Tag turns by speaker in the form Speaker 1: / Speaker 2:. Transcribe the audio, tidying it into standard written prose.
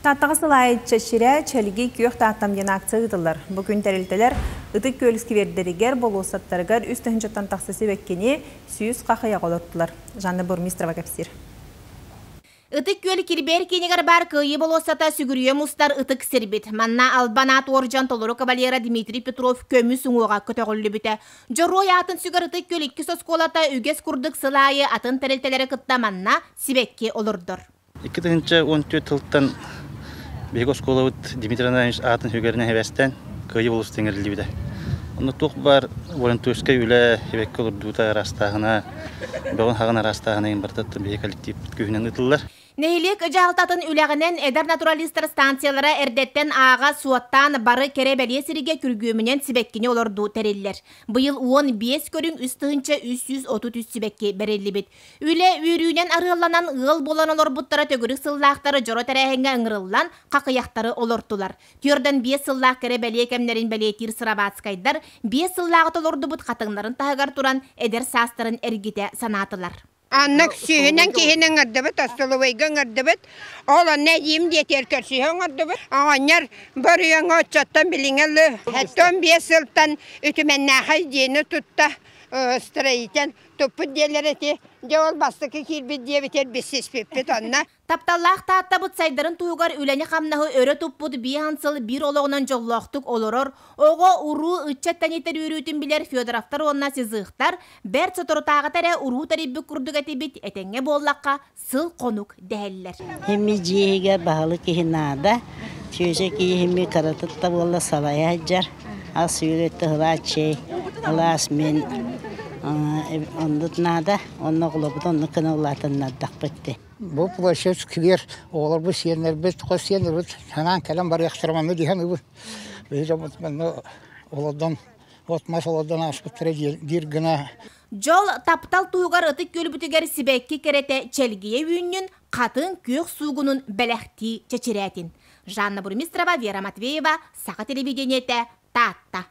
Speaker 1: Тааттаҕа сыл аайы Чэчирэ, чэлгий күөх Тааттам диэн акция ыытыллар. Бу күн тэрилтэлэр Ытык Күөл сквердэригэр, болуоссаттарыгар 3 тыһыынчаттан тахса сибэккини, 100 хахыйаҕы олортулар. Жанна Бурмистрова кэпсиир.
Speaker 2: Ытык Күөл килбиэр киинигэр баар Кыайыы болуоссата сүгүрүйэ мустар ытык сирбит. Манна Албан аат уордьан толору кавалера Дмитрий Петров көмүс уҥуоҕа көтөҕүллүбүтэ. Дьоруой аатын сүгэр Ытык Күөл иккис оскуолата үгэс курдук сыл аайы атын тэрилтэлэри кытта манна сибэкки олордор.
Speaker 3: 2014 сылтан биһиги оскуолабыт Дмитрий Иванович аатын сүгэринэн сибээстээн Кыайыы болуоссата иҥэриллибитэ. Онно туох баар волонтерскай үлэ, сибэкки олордуута, ыраастааһына, бөҕүн-хаҕын ыраастааһына барыта биһиги коллективпыт күүһүнэн ыытыллар.
Speaker 2: Нэһилиэк дьаһалтатын үлэҕинэн эдэр натуралистар станциялара эрдэттэн ааҕа суоттаан бары кэрэ бэлиэ сиргэ күргүөмүнэн сибэккини олордуу тэриллэр. Быйыл 15 көрүҥ 3333 сибэкки бэриллибит. Үлэ үөрүүнэн арыалланан ыал буолан олорбуттара төгүрүк сыллаахтары дьоро тэрээһиҥҥэ ыҥырыллан хахыйахтары олортулар. 45 сыллаах кэрэ бэлиэ кэмнэрин бэлиэтиир Сыроватскайдар 5 сыллааҕы толордубут хатыҥнарын таһыгар туран эдэр саастарын эргитэ санаатылар.
Speaker 4: Аннык сүүһүнэн киһини ыҥырдыбыт, остолобуойга ыҥырдыбыт. Ол онно эдьиийим диэтигэр көрсүһэ оҥордубут. Оҕонньор боруйаҥа оччоттон билиҥҥэ дылы 75 сылтан үтүмэннээхэй дьиэни тутта, строитель туппут диэлэр эти. Дьэ ол бастакы киирбит диэбитигэр билсиспиппит онно.
Speaker 2: Тапталлаах Тааттабыт сайдарын туһугар үлэни-хамнаһы өрө туппут 5 сыл биир олоҕунан дьоллоохтук олорор, оҕо, уруу, ыччат тэнитэр үөрүүтүн билэр Федоровтар уонна Сизыхтар бэрт соторутааҕыта эрэ уруу тэрийбит курдук этибит, этэҥҥэ буоллахха, сыл хонук дэһэллэр.
Speaker 5: Химми дьиэһигэ баһылык киһи наада. Чүөчэ киһи кыратытта буолла салайа сылдьар. Ас үөл өттө чэй, ылаас мин оннук наада. Онно оҕолорбут оннук гына улаатыннардахпыт дии.
Speaker 6: Бу площадь, сквер, оҕолорбут, сиэннэрбит, хос сиэннэрбит санаан кэлэн барыахтара манна диһэн ыбы. Биһи дьоммут манна олордон, от мас олордон ааспыттара диир гына.
Speaker 2: Дьол, таптал туһугар Ытык Күөлбүтүгэр сибэкки кэрэтэ чэлгийэ үүннүн, хатыҥ күөх суугунун бэлэхтии чэчирээтин. Жанна Бурмистрова, Вера Матвеева, Саха телевидениетэ, Таатта.